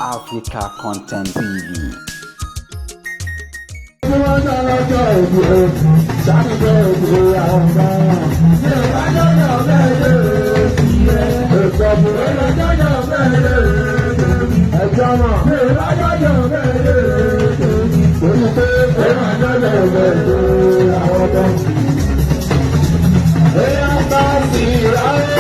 Africa Content TV. Tí wọ́n sọ lọ́jọ́ òbí o, sáré òbí àwọn ọmọ. Yorùbá lọ́jọ́ bẹ́ẹ̀ lè fi ẹ́. Ìjọba lọ́jọ́ bẹ́ẹ̀ lè ẹjọ́ náà. Yorùbá lọ́jọ́ bẹ́ẹ̀ lè torí pé yorùbá lọ́jọ́ bẹ́ẹ̀ lè àwọn ọmọ. Bóyá bá sì ráyè.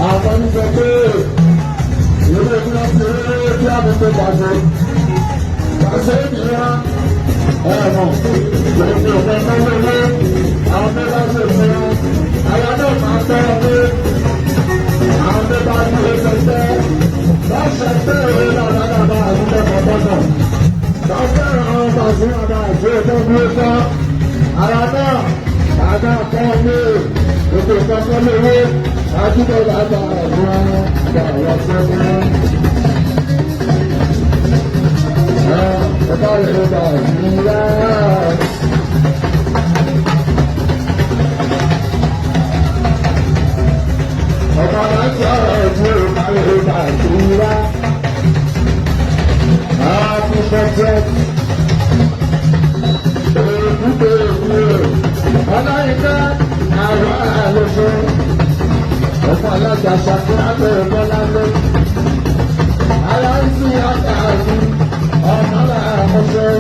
Àwọn ọmọ pé ìwé ní wọ́n ti rí kí á fi pàṣẹ. Pàṣẹ ìnira ẹ̀mọ̀ lòun ò fẹ́ náwó ilé àwọn tó bá ṣe fún wọn. Àwọn náà máa tẹ́ ọ pé àwọn tó bá ṣe fẹ́ bá ṣe fẹ́ ìwé náà dáadáa àti tẹ́kọ̀ọ́ tọ́nà. Bá fẹ́ràn àwọn pàṣẹ àbá àti ètò ìdúró tán. Àwọn náà àná kọ́ ní ètò ìkọ́kọ́ lówó àdúgbò bàbá àwọn àgbà sẹ́wọ́n. Ọba Yorùbá ìlà. Ọba láti ọ̀rọ̀ Yorùbá Yorùbá ìlà. Happy birthday. Èkúté èkúté. Ọláyínká àwọn àlejò. Ọmọ alága ṣàkóso bọ́lá lé. Ara ń sí àtàkùn ọmọ aláàmọ́ṣẹ́.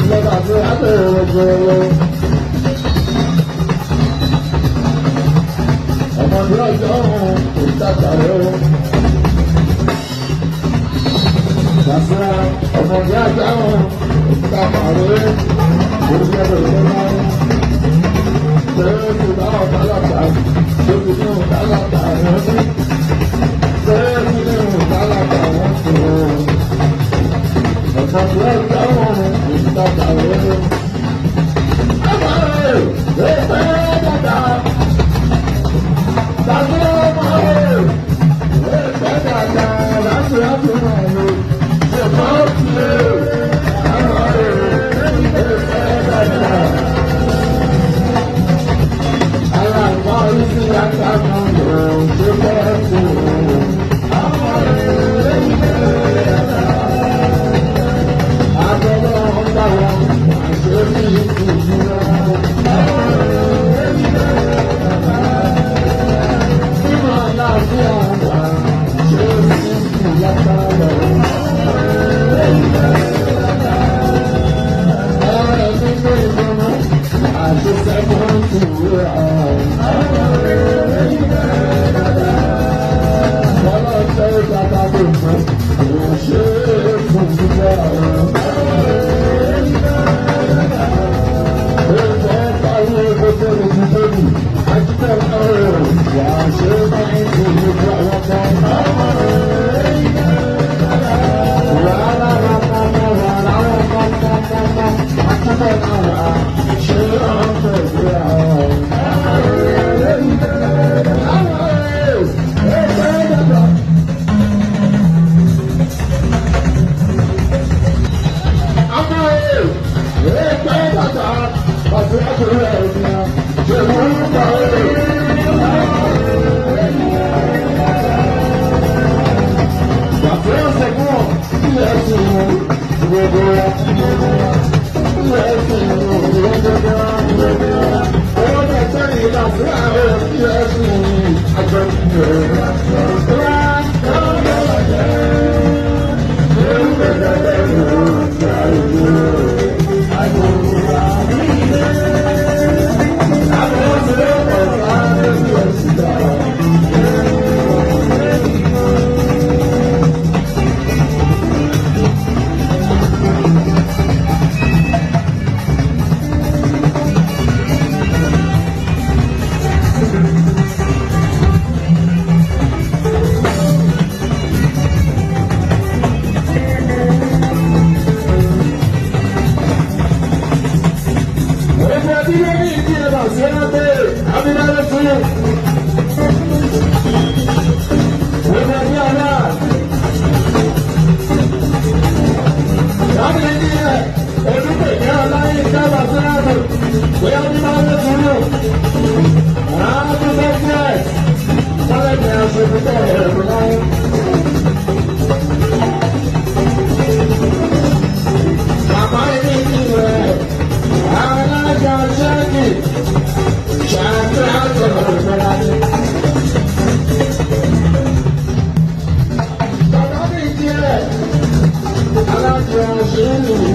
Lọ́ba tí a bẹ̀rẹ̀ jẹrẹ. Ọmọdé ọjọ́ òun kò dàgbà rẹ̀ o. Ṣàfihàn ọmọdé ọjọ́ òun kò dàgbà rẹ̀. Orí ẹ̀rọ ìlú náà. Bẹ́ẹ̀ni bá ọ̀tá láta, lóbi ní ọ̀tá láta wọ́n ní. Bẹ́ẹ̀ni ní ọ̀tá láta wọ́n tó. Ọ̀pọ̀ ọjọ́ òun kò dàgbà rẹ̀. Ọmọ rẹ̀ ẹ fẹ́ dàgbà. Tàbí ọmọ rẹ̀ ẹ fẹ́ dàgbà láti láti ràn lọ. Ọ̀pọ̀ tilẹ̀ ọmọ rẹ̀ ẹ fẹ́ dàgbà. Ara àgbà orí àgbà kan lò ṣe fẹ́ kú. Ọmọ rẹ̀ ẹ fẹ́ dàgbà. Àgbẹ̀lẹ̀ ọ̀gá wọn àṣẹ ní ìdúró. Ọmọ rẹ̀ ẹ fẹ́ dàgbà. Mímọ̀ àlàáfíà wà ṣé ní ìyàtọ̀ lọ. Ọ̀rẹ́ nínú ìdùnnú àti sẹ́kùn tù rẹ̀. Bọ́lá ṣe é bàbá mi fún kò ṣe é fún gbígbọ́ ọ̀rọ̀. Ètò parí gbogbo ìdíjọ́bù àtúntò ọ̀rọ̀ wà ṣe é máa ń kó gbogbo àwọn kan. Wàhálà wàhálà wàhálà wàhálà àtúntò náà wà ṣe é ọ̀pẹ̀ ìgbé àwọn. Létí lórí ìdí ẹ̀bà sí ẹ́rẹ́tẹ̀ Abídálé sí. Gbogbo ní ọ̀la. Láti ní ẹ̀ olùpèké ọláyé ìjábà sí ẹ̀rọ. Bóyá ní máa ń sùúrù. Àádọ́ bẹ́ẹ̀ sọ́lẹ̀ ní aṣojú tẹ̀ ẹ̀rọ náà. Bàbá ilé ìwẹ̀ alága ṣẹ́ẹ̀kì ṣàkíyà àtọ̀rọ̀ ìfẹ́ra ní. Bàbá mi tiẹ̀ alága ṣẹ́ẹ̀lì.